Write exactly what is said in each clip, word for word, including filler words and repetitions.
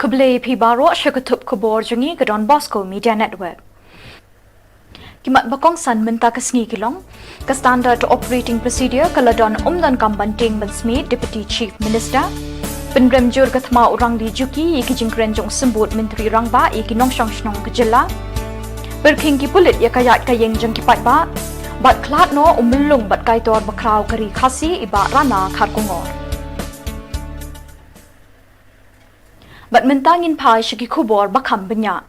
Khublei phi baroh sha ka thup khubor jong ngi ka Don Bosco Media Network. Ki mat ba kongsan mynta ka sngi ki long: ka Standard Operating Procedure ka la don, ym donkam ban tieng ban smiej Deputy Chief Minister. Pynrem jur ka thma u Rangli Juki ïa ki jingkren jong u Symbud Myntri Rangbah ïa ki nongshong shnong ka jylla. Pyrkhing ki pulit ïa ka ïaid ka ïeng jong ki paidbah. Bad khlad noh u myllung bad kaitor bakhraw ka ri Khasi i Bah Rana Kharkongor. Bad mynta ngin phai sha ki khubor ba kham bniah.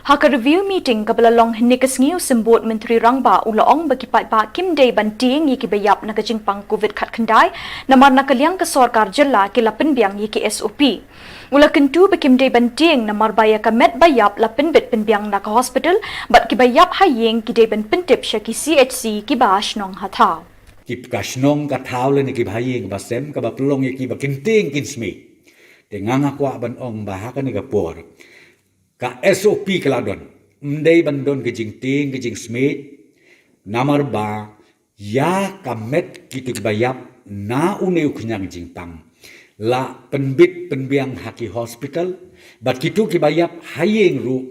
Ha ka review meeting kaba la long hynne ka sngi, u Symbud Myntri Rangbah u la ong ba ki paidbah kim dei ban tieng ïa kiba ïap na ka jingpang covid khatkhyndai, namar na ka liang ka sorkar jylla ki la pynbiang ïa ki S O P. U la kyntu ba kim dei ban tieng namar ba ïa ka met ba ïap la pynbit pynbiang na ka hospital, bad kiba ïap ha ïing ki dei ban pyntip sha ki C H C kiba ha shnong ha thaw. Ki ka shnong ka thaw lane kiba ha ïing ba sem, kaba pynlong ïa ki ba kin tieng kin smiej. Te nga nga kwah ban ong ba ha kane ka por ka S O P ka la don. Ym dei ban don ka jingtieng ka jingsmiej, namar ba ïa ka met kito kiba ïap na une u khñiang jingpang la pynbit pynbiang ha ki hospital, bad kito kiba ïap ha ïing ruh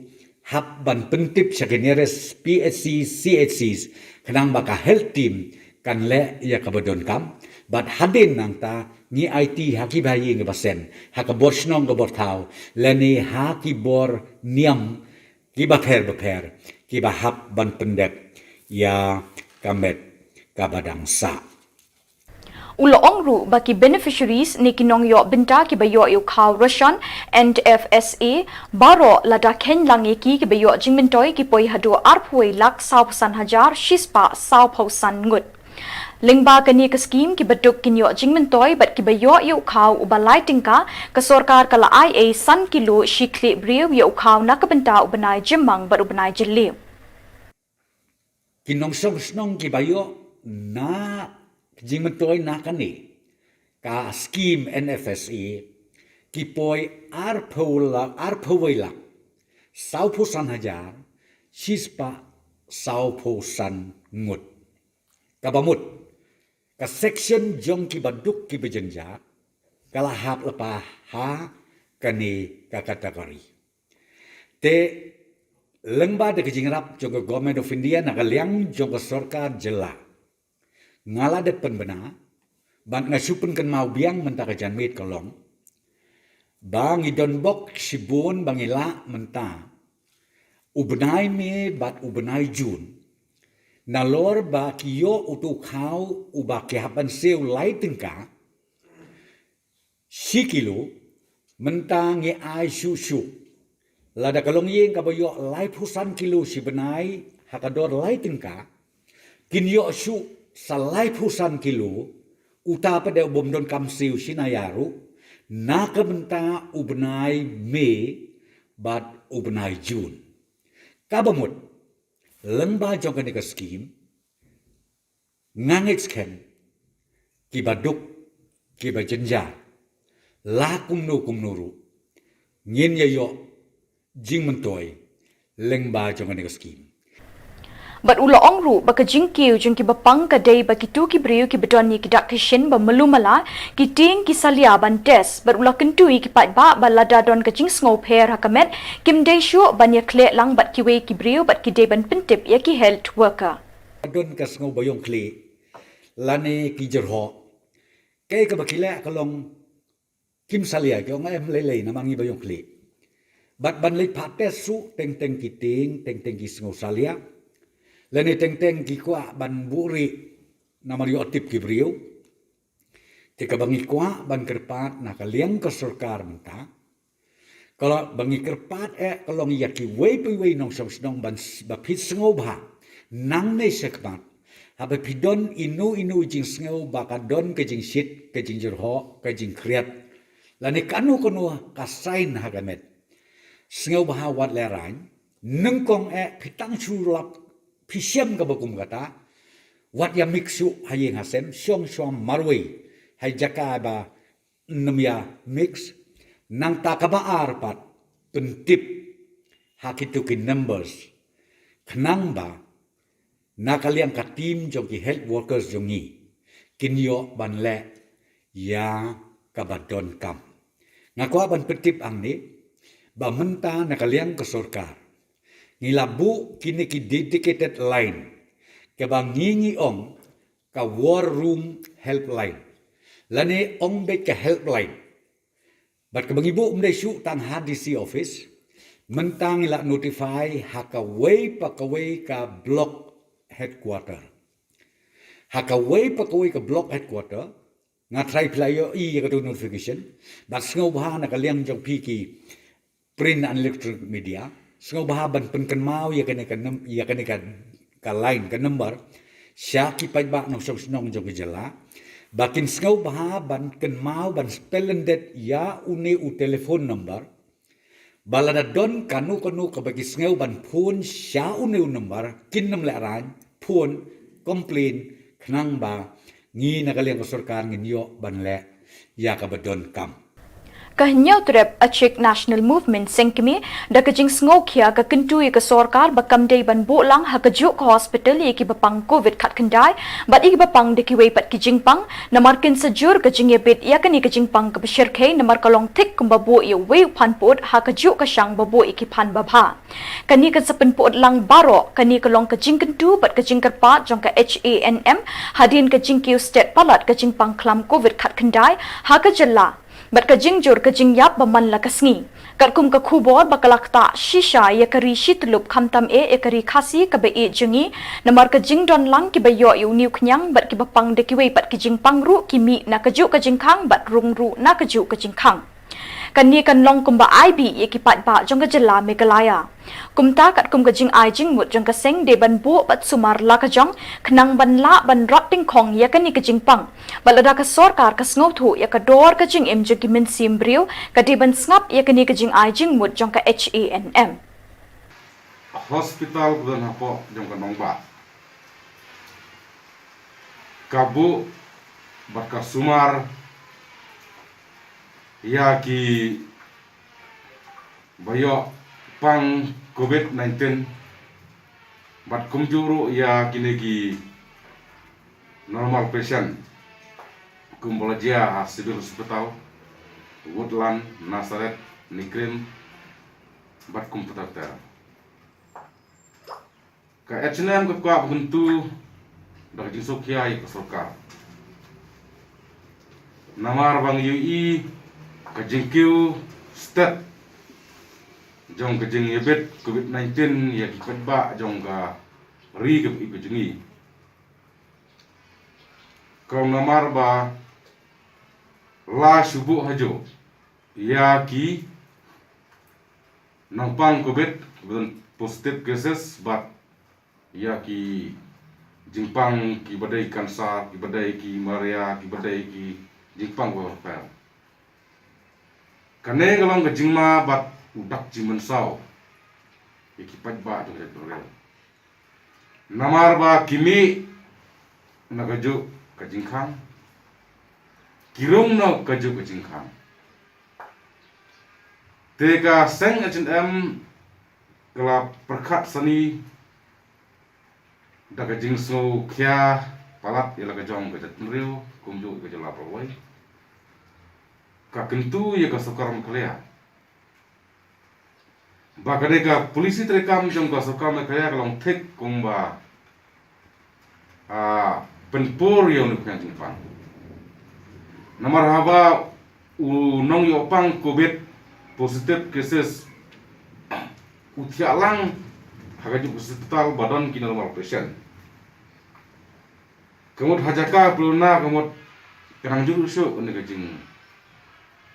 hap ban pyntip sha ki nearest P H C, C H Cs, khnang ba ka health team kan leh ïa kaba donkam. Bad hadien nangta ngi aiti ha kiba ha ïing ba sem, ha ka bor shnong ka bor thaw, lane ha ki bor niam kiba pher ba pher, kiba hap ban pyndep ïa ka met kaba dang sah. U la ong ruh ba ki beneficiaries ne ki nongïoh bynta kiba ïoh ïa u khaw ration N F S A baroh lada kheiñ lang ïa ki, kiba ïoh jingmyntoi ki poi haduh arphew wei lak sawphew san hajar shispah sawphew san ngut. Lyngba kane ka skim, kiba duk kin ïoh jingmyntoi bad kiba ïoh ïa u khaw uba lai tyngka, ka sorkar ka la ai ei san kilo shi khlieh briew ïa u khaw na ka bynta u bnai Jymmang bad u bnai Jylliew. Ki nongshong shnong kiba ïoh na jingmyntoi na kane ka skim N F S A ki poi arphew lak, arphew wei lak sawphew san hajar shispah sawphew san ngut. Kaba mut, ka section jong kiba duk kiba jynjar ka la hap lypa ha kane ka category. Te lyngba da ka jingïarap jong ka Government of India na ka liang jong ka sorkar jylla, nga la dep pynbna bad nga shu pynkynmaw biang mynta ka janmiet ka long ba ngi don bok shibun ba ngi lah mynta u bnai May bad u bnai June, nalor ba ki ïoh uto u khaw uba ki hap ban siew lai tyngka shi kilo, mynta ngi ai shuh shuh. Lada ka longïing kaba ïoh laiphew san kilo shi bnai ha ka dor lai tyngka, kin ïoh shuh sa laiphew san kilo, uta pat de u bym donkam siew shi naïa ruh, na ka bynta u bnai May bad u bnai June. Kaba mut, lyngba jong kane ka skim, nga ngeit skhem kiba duk kiba jynjar, la kumno kumno ruh, ngin ïa ïoh jingmyntoi lyngba jong kane ka skim. Bad u la ong ruh ba ka jingkiew jong kiba pang ka dei ba kito ki briew kiba don ïa ki dak ki shin ba malu mala ki tieng ki salia ban test. Bad u la kyntu ïa ki paidbah ba lada don ka jingsngew pher ha ka met, kim dei shuh ban ïa khleh lang bad kiwei ki briew bad ki dei ban pyntip ïa ki health worker. Don ka sngew ba ïong khleh lane ki jyrhoh, kaei kaba ki leh ka long kim salia, ki ong em lei lei namar ngi ba ïong khleh. Bad ban leit phah test shuh teng teng ki tieng, teng teng ki sngew salia, lane teng teng ki kwah ban buhrieh namar ïoh tip ki briew. Te kaba ngi kwah ban kyrpad na ka liang ka sorkar mynta, ka long ba ngi kyrpad eh ka long ïa kiwei pa iwei nongshong shnong ban s-, ba phi sngewbha nangne shakhmat, haba phi don ino ino jingsngew ba ka don ka jingshit, ka jingjyrhoh, ka jingkhriat, lane kano kano ka sign ha ka met, sngewbha wat lehrain. Nyngkong eh phi tang shu lap phi shem kaba kum kata, wat ïa mix shuh ha ïing ha sem, shong shong marwei ha jaka ba nym ïa mix. Nangta kaba ar pat, pyntip ha kito ki numbers, khnang ba na ka liang ka team jong ki health workers jong ngi kin ïoh ban leh ïa kaba donkam. Nga kwah ban pyntip hangne ba mynta na ka liang ka sorkar ngi la buh kine ki dedicated line kaba ngi ngi ong ka War Room Helpline lane ong beit ka helpline. Bad kaba ngi buh ym dei shuh tang ha D C office, mynta ngi la notify ha kawei pa kawei ka block headquarter. Ha kawei pa kawei ka block headquarter, nga tharai phi la ïohi ïa katu notification, bad sngewbha na ka liang jong phi ki print and electronic media, sngewbha ban pynkynmaw ïa kane ka num-, ïa kane ka, ka line, ka number sha ki paidbah nongshong shnong jong ka jylla, ba kin sngewbha ban kynmaw ban spell and date ïa une u telephone number, ba lada don kano kano kaba ki sngew ban phone sha une u number, kin nym lehraiñ, phone, complain, khnang ba ngi na ka liang ka sorkar ngin ïoh ban leh ïa kaba donkam. Ka Hynñiewtrep Achik National Movement Seng Kmie da ka jingsngewkhia ka kyntu ïa ka sorkar ba kam dei ban buh lang ha kajuh ka hospital ïa kiba pang covid khatkhyndai bad ïa kiba pang da kiwei pat ki jingpang, namar kin sa jur ka jingïabit ïa kane ka jingpang kaba shyrkhei namar ka long thik kumba buh ïa uwei u phan pud ha kajuh ka shang ba buh ïa ki phan babha. Kane kan sa pynpud lang baroh, kane ka long ka jingkyntu bad ka jingkyrpad jong ka H A N M hadien ka jingkiew stet palat ka jingpang khlam covid khatkhyndai ha ka jylla bad ka jingjur ka jingïap ba man la ka sngi. Katkum ka khubor ba ka la ktah shisha ïa ka ri shityllup khamtam eh ïa ka ri Khasi kaba ïeit jong ngi, namar ka jingdon lang kiba ïoh ïa une u khñiang bad kiba pang da kiwei pat ki jingpang ruh ki mih na kajuh ka jingkhang bad rung ruh na kajuh ka jingkhang. Kane kan long kumba ai bih ïa ki paidbah jong ka jylla Meghalaya. Kumta katkum ka jingai jingmut jong ka seng dei ban buh bad sumar la ka jong, khnang ban lah ban rat tyngkhong ïa kane ka jingpang. Bad lada ka sorkar ka sngewthuh ïa ka dor ka jingim jong ki mynsiem briew, ka dei ban sngap ïa kane ka jingai jingmut jong ka H A N M. Hospital ka don hapoh jong ka nongbah. Ka buh bad ka sumar ïa ki ba ïoh pang covid nineteen bad kumjuh ruh ïa kine ki normal patient kumba la jia ha Civil Hospital, Woodland, Nazareth, NEIGRIHMS bad kumta ter ter. Ka H A N M ka kwah ban kyntu da ka jingsngewkhia ïa ka sorkar. Namar ba ngi ïohi ka jingkiew stet jong ka jingïabit covid nineteen ïa ki paidbah jong ka ri kaba ïeit ka jong ngi. Ka long namar ba la shu buh hajuh ïa ki nongpang covid kiba don positive cases bad ïa ki jingpang kiba dei cancer, kiba dei ki malaria, kiba dei ki jingpang ba pher. Kane ka long ka jingma bad u dak jingmynsaw ïa ki paidbah jong ka jaitbynriew. Namar ba ki mih na kajuh ka jingkhang, ki rung na kajuh ka jingkhang. Te ka seng H A N M ka la pyrkhat sani da ka jingsngewkhia palat ïa la ka jong ka jaitbynriew kumjuh ïa ka jylla baroh kawei. Ka kyntu ïa ka sorkar Meghalaya ba ka dei ka polisi treikam jong ka sorkar Meghalaya ka long thik kumba, ah, pynpur ïa une u khñiang jingpang. Namar haba u nongïohpang covid positive cases u thiah lang ha kajuh ka hospital ba don ki normal patient. Ka mut ha jaka pynlong na ka mut ka nang jur shuh kane ka jing,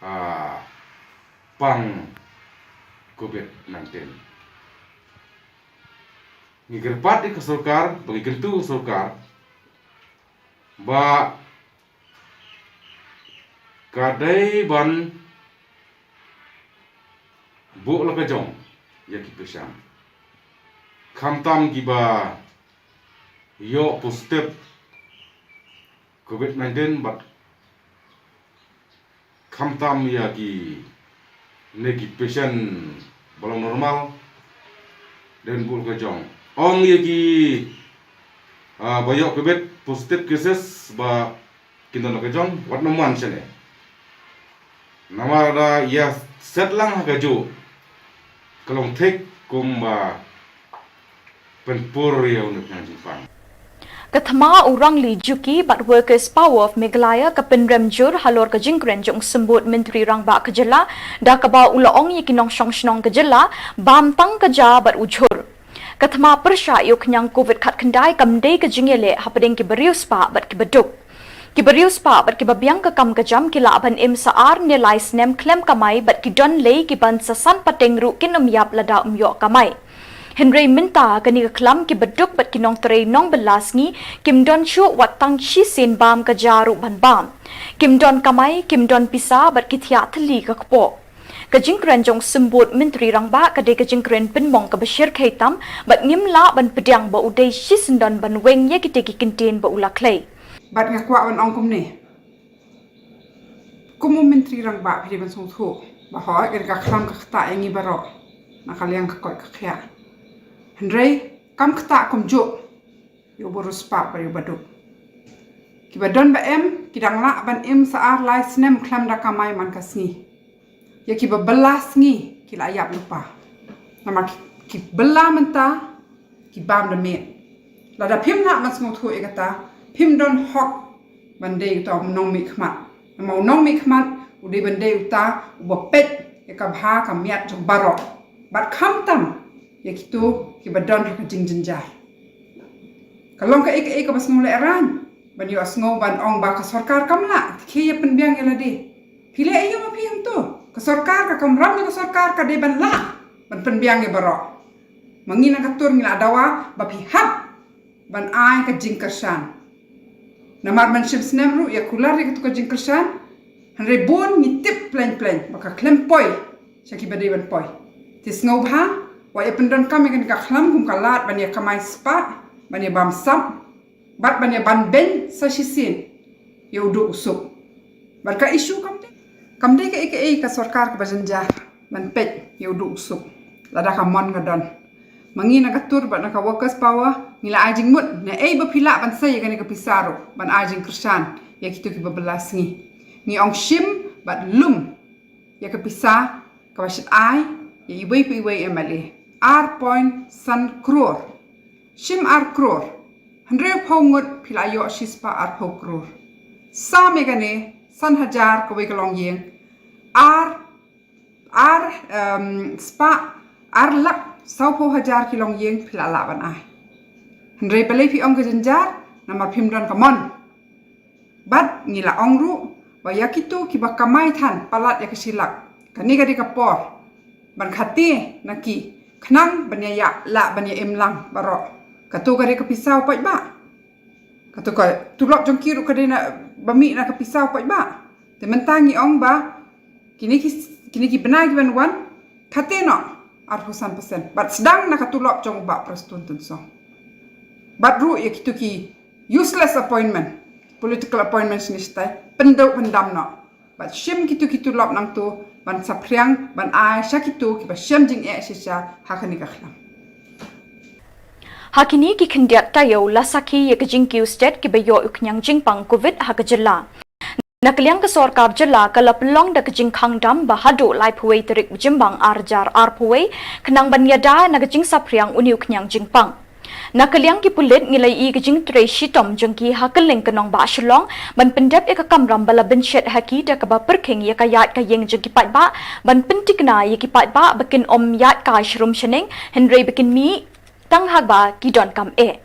ah, pang covid nineteen. Ngi kyrpad ïa ka sorkar ba ngi kyntu ka sorkar ba ka dei ban buh la ka jong ïa ki patient, khamtam kiba ïoh positive covid nineteen bad khamtam ïa kine ki patient ba long normal. Dei ban buh la ka jong, ong ïa ki, ah, ba ïoh covid positive cases ba kin don la ka jong wat nym wan shane. Namar da ïa set lang ha kajuh ka long thik kumba pynpur ïa une u khñiang jingpang. Ka thma u Rangli Juki bad Workers Power of Meghalaya ka pynrem jur halor ka jingkren jong u Symbud Myntri Rangbah ka jylla, da kaba u la ong ïa ki nongshong shnong ka jylla, bam tang ka ja bad u jhur. Ka thma pyrshah ïa u khñiang covid khatkhyndai kam dei ka jingïaleh hapdeng ki bariewspah bad ki baduk. Ki bariewspah bad ki babiang ka kam ka jam ki lah ban im sa ar ne lai snem khlem kamai bad ki don lei ki ban sa san pateng ruh kin ym ïap lada ym ïoh kamai. Hynrei mynta kane ka khlam ki baduk bad ki nongtrei nongbylla sngi kim don shuh wat tang shisien bam ka ja ruh ban bam. Kim don kamai, kim don pisa bad ki thiah thylli ka kpoh. Ka jingkren jong u Symbud Myntri Rangbah ka dei ka jingkren pynmong kaba shyrkhei tam bad ngim lah ban pdiang ba u dei shisyndon ban weng ïa kita ki kyntien ba u la khlei. Bad nga kwah ban ong kumne. Kum u Myntri Rangbah phi dei ban sngewthuh ba hooid ka khlam ka ktah ïa ngi baroh na ka liang ka koit ka khiah. Hynrei kam ktah kumjuh ïa u bariewspah bad ïa u baduk. Kiba don ba em ki dang lah ban im sa ar lai snem khlem da kamai man ka sngi. Ïa kiba bylla sngi ki la ïap lypa. Namar ki, ki bylla mynta ki bam da miet. Lada phim lah ban sngewthuh ïa kata phim don hok ban dei uta u nongmihkhmat. Namar u nongmihkhmat u dei ban dei uta uba peit ïa ka bha ka miat jong baroh. Bad khamtam ïa kito kiba don ha ka jingjynjar. Ka long kaei kaei kaba sngewlehraiñ ban ïohsngew ban ong ba ka sorkar kam lah, te khie ïa pynbiang ïa lade. Phi leh aïu ma phi hangto? Ka sorkar, ka kamram jong ka sorkar ka dei ban lah ban pynbiang ïa baroh. Ma ngi na ka tur ngi la dawa ba phi hap ban ai ka jingkyrshan. Namar ban shim snem ruh ïa kular ïa katu ka jingkyrshan. Hynrei bun ngi tip pleng pleng ba ka khlem poi sha kiba dei ban poi. Te sngewbha wat ïa pyndonkam ïa kane ka khlam kum ka lad ban ïa kamai spah, ban ïa bam sap, bad ban ïa ban beiñ sa shisien ïa u duk u suk. Bad ka issue kam dei, kam dei kaei kaei ka sorkar kaba jynjar ban peit ïa u duk u suk. Lada ka mon ka don. Ma ngi na ka tur bad na ka Workers Power ngi la ai jingmut naei ba phi lah ban sei ïa kane ka pisa ruh ban ai jingkyrshan ïa kito kiba bylla sngi. Ngi ong shim bad lum ïa ka pisa kaba shait ai ïa iwei pa iwei M L A. Ar point san klur. Shim ar klur. Hynriewphew ngut phi la ïoh shispah arphew klur. Sam ïa kane, san hajar kawei ka longïing. Ar, ar, em, spah, ar lak sawphew hajar ki longïing phi la lah ban ai. Hynrei balei phi ong ka jynjar, namar phim don ka mon. Bad ngi la ong ruh ba ïa kito kiba kamai than palat ïa ka shi lak, kane ka dei ka por ban khate na ki khnang ban ïa, ïa lah ban ïa im lang baroh. Kato ka dei ka pisa u paidbah. Kato ka tulop jong ki ruh ka dei na ba mih na ka pisa u paidbah. Te mynta ngi ong ba kine ki, kine ki bnai ki ban wan, khate noh arphew san percent. Bad sdang na ka tulop jong u Bah Prestone Tynsong. Bad ruh ïa kito ki useless appointment, political appointment shane shatai, pynduh pyndam noh. Bad shim kito ki tulop nangto ban saphriang ban ai sha kito kiba shem jingeh shisha ha kane ka khlam. Ha kine ki khyndiat taïew la sakhi ïa ka jingkiew stet kiba ïoh u khñiang jingpang covid ha ka jylla. Na ka liang ka sorkar jylla ka la pynlong da ka jingkhang dam ba haduh laiphew wei tarik u Jymmang ar hajar arphew wei, khnang ban ïada na ka jingsaphriang une u khñiang jingpang. Na ka liang ki pulit ngi la ïohi ka jingtrei shitom jong ki ha kylleng ka nongbah Shillong ban pyndep ïa ka kamram ba la bynshet ha ki da kaba pyrkhing ïa ka ïaid ka ïeng jong ki paidbah ban pyntikna ïa ki paidbah ba kin ym ïaid kai sharum shaneng, hynrei ba kin mih tang haba ki donkam eh.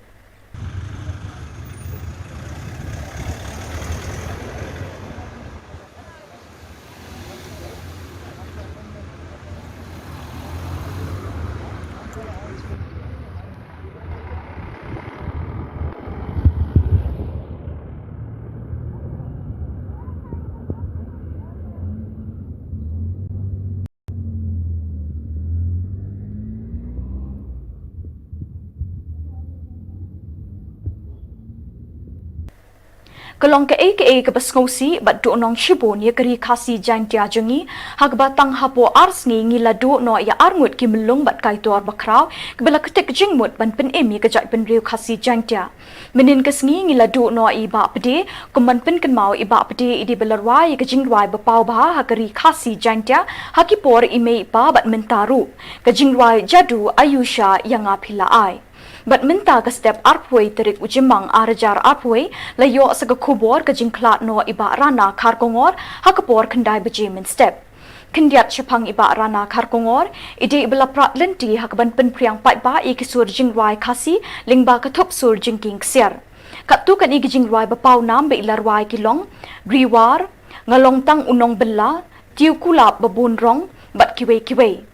Ka long kaei kaei kaba sngewsih bad duhnong shibun ïa ka ri Khasi Jaintia jong ngi, ha kaba tang hapoh ar sngi ngi la duh noh ïa arngut ki myllung bad kaitor bakhraw, kiba la ktik jingmut ban pynim ïa ka jaitbynriew Khasi Jaintia. Mynhynnin ka sngi ngi la duh noh i Bah Pde, kum ban pynkynmaw i Bah Pde i dei ba la rwai ïa ka jingrwai ba paw bha ha ka ri Khasi Jaintia, ha ki por i mei i pa bad mynta ruh. Ka jingrwai Jadu Ayusha ïa nga phi la ai. Bad mynta ka step arphew tarik u Jymmang ar hajar arphew, la ïoh sa ka khubor ka jingkhlad noh i Bah Rana Kharkongor, ha ka por khyndai baje mynstep. Khyndiat shaphang i Bah Rana Kharkongor, i dei ba la prat lynti ha kaban pynphriang paidbah ïa ki sur jingrwai Khasi, lyngba ka thup sur jingkieng ksiar. Katto katne ki jingrwai ba paw nam ba i la rwai ki long, Riwar, Nga long tang u nongbylla, Tiew kulap ba bun rong, bad kiwei kiwei.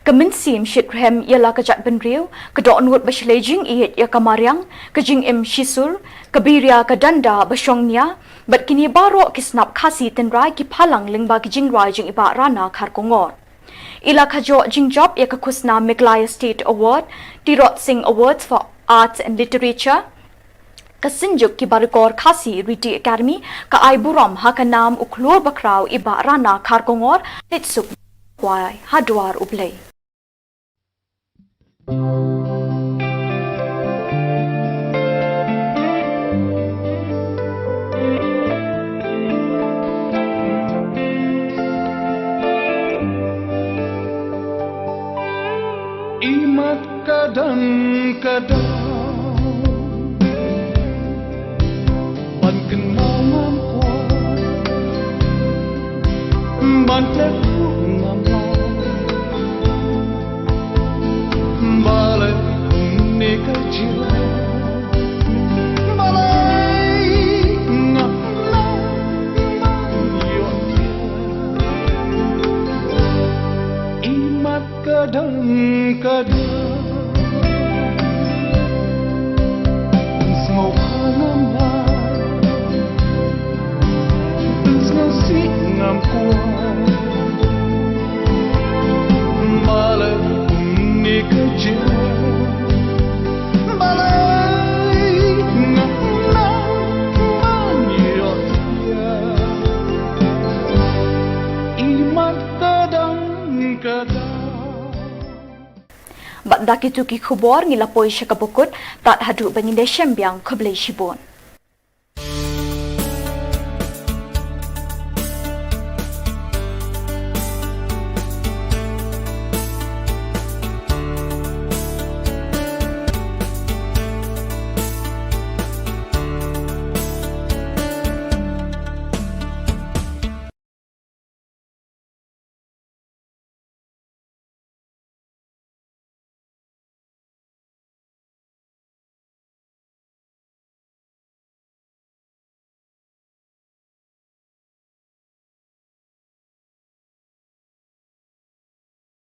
Ka mynsiem shitrhem ïa la ka jaitbynriew, ka dohnud ba shlei jingïeit ïa ka mariang, ka jingim shisur, ka biria ka danda ba shong nia, bad kine baroh ki snap Khasi tynrai ki phalang lyngba ki jingrwai jong i Bah Rana Kharkongor. I la khajoh jingjop ïa ka khusnam Meghalaya State Award, Tirot Singh Awards for Arts and Literature, ka Synjuk ki Barikor Khasi Riti Academy, ka ai burom ha ka nam u khlur bakhraw i Bah Rana Kharkongor, leit suk khwai ha dwar U Blei. Imat ka dang ka daw ban kynmaw ngam kwah, ban tleh ruh ngam kwah. Balei kumne ka jia? Balei ngam nang ban ïoh ïa? Imat ka dang ka daw. Pynsngew kha ngam lah, pynsngew sih ngam kwah. Balei kumne ka jia? Balei ngam nang ban ïoh ïa? Imat ka dang ka daw. Bad da kito ki khubor ngi la poi sha kaba kut, tad haduh ba ngin ïashem biang, khublei shibun.